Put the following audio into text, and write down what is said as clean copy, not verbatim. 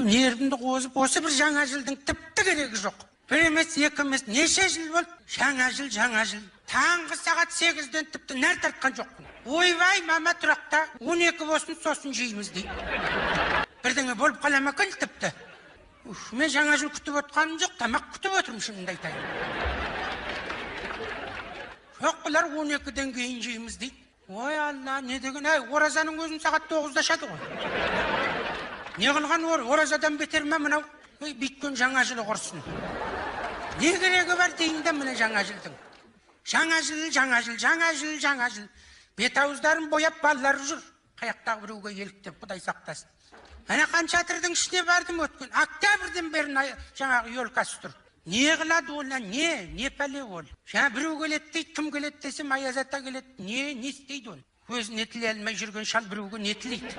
Нервімді қозып, осы бір жаңа жылдың тіпті керегі жоқ. Бір емес, екі емес, неше жыл болды? Жаңа жыл, жаңа жыл. Таңғы сағат 8-ден тіпті нәр тартқан жоқпын. Ойбай, мама тұрақта 12 болсын, сосын жейміз дейді. Бірдеңе болып қала ма екен тіпті? Уф, мен жаңа жыл күтіп отқаным жоқ, тамақ күтіп отырмын, шынымды айтайын. Жоқ, бұлар 12-ден кейін жейміз дейді. Ой, Алла, не деген, әй, оразаның өзін сағат 9-да ашады ғой. Не қылған оразадан бетер ме мынау? Ой, бүйткен жаңа жылы құрсын. Не керегі бар дейін де міне жаңа жылдың. Жаңа жыл, жаңа жыл, жаңа жыл, жаңа жыл. Бет ауыздарын бояп балалар жүр. Қаяқтағы біреуге еліктеп, Құдай сақтасын. Әне қанша шатырдың ішіне бардым өткен. Октябрьден бері жаңағы елкасы тұр. Не қылады ол, не, не пәле ол? Жаңа біреу келеді дейді, кім келеді десем, Аяз ата келеді. Не, не істейді ол? Өзіне тілей алмай жүрген шал біреуге не тілейді?